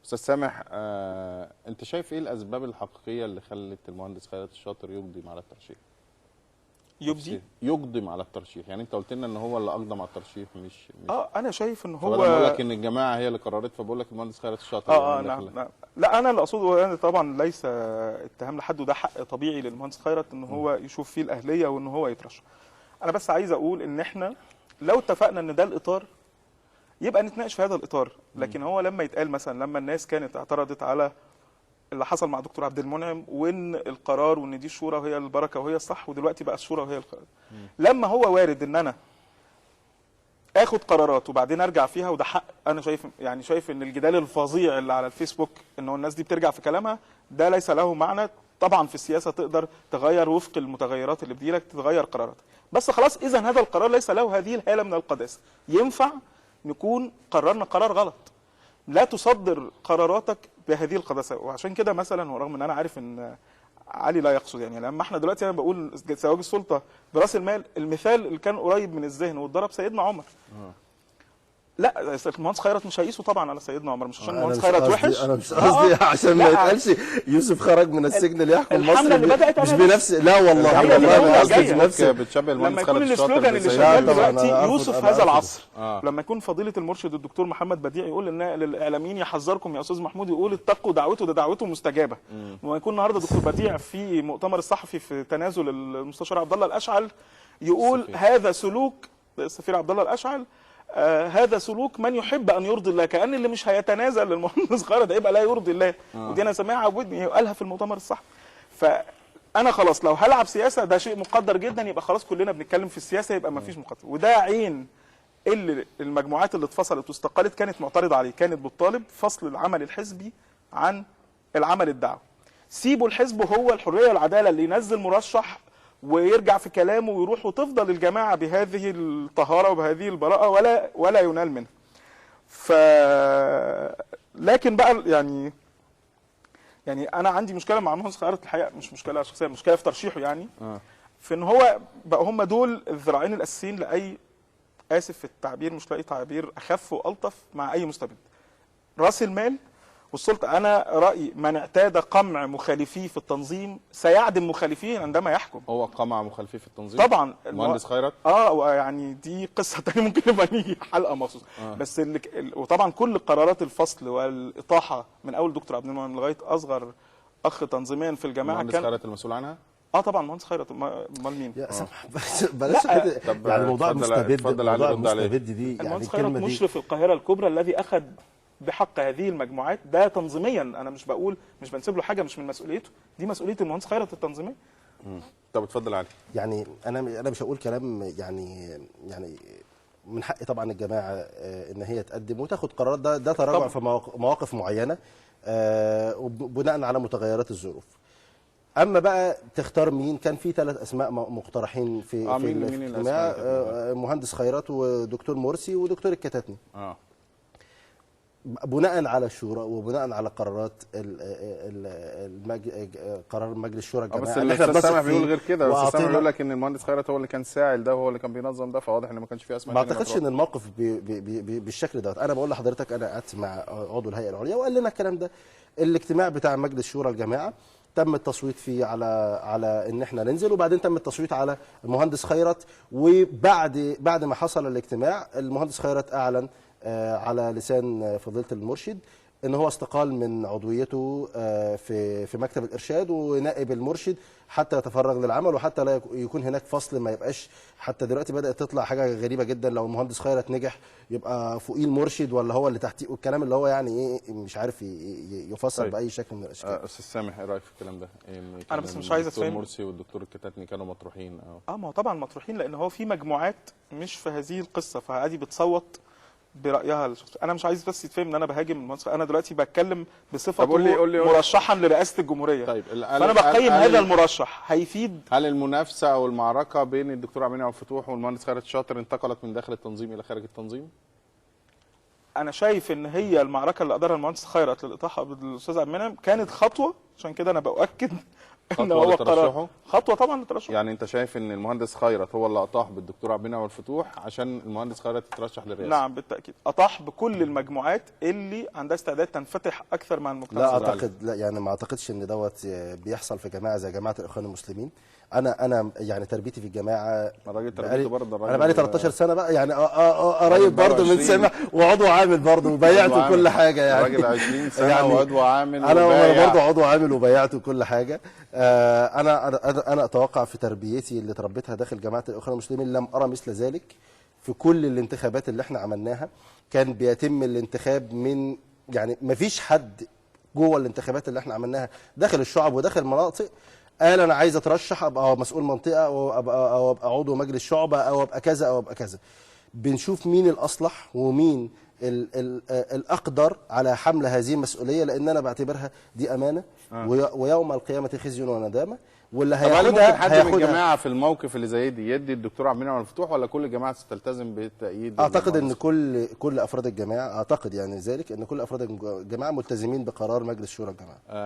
استاذ سامح، انت شايف ايه الاسباب الحقيقية اللي خلت المهندس خيرت الشاطر يقدم على الترشيح؟ يقدم على الترشيح، يعني انت قلت لنا ان هو اللي اقدم على الترشيح، مش انا شايف ان هو، بقول لك ان الجماعة هي اللي قررت، فبقول لك المهندس خيرت الشاطر. يعني نعم نعم. لا انا اللي اقصده يعني طبعا ليس اتهام لحد، وده حق طبيعي للمهندس خيرت ان هو يشوف فيه الاهلية وان هو يترشح. انا بس عايز اقول ان احنا لو اتفقنا ان ده الاطار يبقى نتناقش في هذا الاطار، لكن هو لما يتقال مثلا، لما الناس كانت اعترضت على اللي حصل مع دكتور عبد المنعم، وان القرار وان دي الشورى وهي البركة وهي الصح، ودلوقتي بقى الشورى وهي القرار. لما هو وارد ان انا اخد قرارات وبعدين ارجع فيها، وده حق، انا شايف يعني شايف ان الجدال الفظيع اللي على الفيسبوك ان هو الناس دي بترجع في كلامها ده ليس له معنى. طبعا في السياسة تقدر تغير وفق المتغيرات اللي بتجيلك، تغير قراراتك، بس خلاص اذا هذا القرار ليس له هذه الهالة من القداسة. ينفع نكون قررنا قرار غلط، لا تصدر قراراتك بهذه القداسة. وعشان كده مثلا، ورغم ان انا عارف ان علي لا يقصد، يعني لما احنا دلوقتي انا بقول زواج السلطة براس المال، المثال اللي كان قريب من الذهن واتضرب سيدنا عمر. لا المهندس خيرت مش هيقيسه طبعا على سيدنا عمر، مش عشان المهندس خيرت وحش، انا مش قصدي عشان ما يتقالش يوسف خرج من السجن ليحكم مصر اللي بدأت مش بنفس، لا والله والله ما قصدي بنفس، بتشبه المهندس خيرت الشاطر. لما يكون ال slogan اللي شغال دلوقتي يوسف هذا العصر، لما يكون فضيلة المرشد الدكتور محمد بديع يقول للاعلاميين يحذركم يا استاذ محمود، يقول اتقوا دعوته، ده دعوته مستجابة. وما يكون النهارده دكتور بديع في مؤتمر الصحفي في تنازل المستشار عبد الله الاشعل يقول هذا سلوك السفير عبد الله الاشعل، هذا سلوك من يحب ان يرضي الله، كأن اللي مش هيتنازل للمهندس خيرت ده يبقى لا يرضي الله. ودي انا سامعها بودني وقالها في المؤتمر الصحفي. فانا خلاص لو هلعب سياسة ده شيء مقدر جدا، يبقى خلاص كلنا بنتكلم في السياسة، يبقى ما فيش مقدر. وده عين اللي المجموعات اللي اتفصلت واستقالت كانت معترضة عليه، كانت بتطالب فصل العمل الحزبي عن العمل الدعوي. سيبوا الحزب هو الحرية والعدالة اللي ينزل مرشح ويرجع في كلامه ويروح، وتفضل الجماعة بهذه الطهارة وبهذه البراءة ولا ينال منها. لكن بقى يعني انا عندي مشكلة مع المهندس خيرت الحقيقة، مش مشكلة شخصية، مشكلة في ترشيحه، يعني في ان هو بقى هم دول الذراعين الاساسيين لاي، اسف في التعبير مش لاقي تعبير اخف والطف، مع اي مستبد. راس المال والسلطة. انا رايي من اعتاد قمع مخالفيه في التنظيم سيعدم مخالفيه عندما يحكم. هو قمع مخالفيه في التنظيم طبعا المهندس خيرت. يعني دي قصة ثانية ممكن نبقى نيجي حلقة مخصوص. بس وطبعا كل قرارات الفصل والاطاحه من اول دكتور عبد المنعم لغاية اصغر اخ تنظيميا في الجماعة المهندس خيرت المسؤول عنها. طبعا المهندس خيرت، امال مين؟ يا سامح بلاش يعني موضوع مستبد، موضوع مستبد دي يعني المهندس خيرت مشرف القاهرة الكبرى الذي اخذ بحق هذه المجموعات ده تنظيميا. انا مش بقول، مش بنسيب له حاجة مش من مسؤوليته، دي مسؤولية المهندس خيرت التنظيمية. طب اتفضل علي. يعني انا مش هقول كلام، يعني من حق طبعا الجماعة ان هي تقدم وتاخد قرارات، ده تراجع في مواقف معينة بناء على متغيرات الظروف. اما بقى تختار مين، كان في 3 اسماء مقترحين في في الاجتماع، مهندس خيرت ودكتور مرسي ودكتور الكتاتني. بناء على الشورى وبناء على قرارات قرار مجلس الشورى الجماعي. بس اللي سامح بيقول غير كده، بس سامح بيقول لك ان المهندس خيرت هو اللي كان ساعل ده وهو اللي كان بينظم ده، فواضح ان ما كانش فيه اسماء. ما اعتقدش ان الموقف بي بي بي بالشكل دوت. انا بقول لحضرتك انا قعدت مع عضو الهيئة العليا وقال لنا الكلام ده. الاجتماع بتاع مجلس شورى الجماعة تم التصويت فيه على ان احنا ننزل، وبعدين تم التصويت على المهندس خيرت. وبعد ما حصل الاجتماع المهندس خيرت اعلن على لسان فضيلة المرشد ان هو استقال من عضويته في مكتب الارشاد ونائب المرشد حتى يتفرغ للعمل، وحتى لا يكون هناك فصل، ما يبقاش. حتى دلوقتي بدأت تطلع حاجة غريبة جدا، لو المهندس خيرت نجح يبقى فوقيه المرشد ولا هو اللي تحتيه، والكلام اللي هو يعني ايه مش عارف يفسر. طيب. باي شكل من الاشكال. استاذ سامح ايه رايك في الكلام ده؟ انا بس مش عايز اتفهم. الدكتور مرسي والدكتور الكتاتني كانوا مطروحين. ما هو طبعا مطروحين، لان هو في مجموعات مش في هذه القصة، فعادي بتصوت برايها الشخصي. انا مش عايز بس يتفهم ان انا بهاجم المهندس، انا دلوقتي بتكلم بصفته مرشحا لرئاسة الجمهورية. طيب فانا بقيم هذا المرشح هيفيد. هل المنافسة او المعركة بين الدكتور عبد المنعم فتوح والمهندس خيرت الشاطر انتقلت من داخل التنظيم الى خارج التنظيم؟ انا شايف ان هي المعركة اللي قدرها المهندس خيرت للاطاحه بالاستاذ عبد المنعم كانت خطوة، عشان كده انا باؤكد ان خطوة هو قرار لترشحه؟ خطوة طبعا لترشحه. يعني انت شايف ان المهندس خيرت هو اللي اطاح بالدكتور عبد المنعم الفتوح عشان المهندس خيرت يترشح للرئاسة؟ نعم بالتاكيد، اطاح بكل المجموعات اللي عندها استعداد تنفتح اكثر مع المجتمع. لا اعتقد، لا يعني ما اعتقدش ان دوت بيحصل في جماعة زي جماعة الاخوان المسلمين. انا يعني تربيتي في الجماعة، الراجل تربيته برضه الراجل، انا بقالي 13 سنة بقى يعني قريب بقاله برضه من 20. سنة، وعضو عامل برضه وبايعت عضو وكل عامل. حاجة يعني. الراجل 20 سنة يعني وعضو عامل انا وبايع. برضه عضو عامل وبايعت وكل حاجة. انا انا انا اتوقع في تربيتي اللي تربيتها داخل جماعة الاخوان المسلمين لم ارى مثل ذلك. في كل الانتخابات اللي احنا عملناها كان بيتم الانتخاب من، يعني ما فيش حد جوه الانتخابات اللي احنا عملناها داخل الشعب وداخل المناطق قال انا عايز اترشح ابقى مسؤول منطقة او ابقى عضو مجلس شعبه او ابقى كذا او ابقى كذا. بنشوف مين الاصلح ومين ال ال الاقدر على حمل هذه المسؤولية، لان انا بعتبرها دي امانه، ويوم القيامة خزي وندامة، واللي طب هل ممكن هياخدها حد من هياخدها. الجماعة في الموقف اللي زي دي يدي الدكتور عبد المنعم الفتوح، ولا كل الجماعة ستلتزم بالتأييد؟ اعتقد ان المهندس؟ كل افراد الجماعة، اعتقد يعني ذلك ان كل افراد الجماعة ملتزمين بقرار مجلس شورى الجماعة.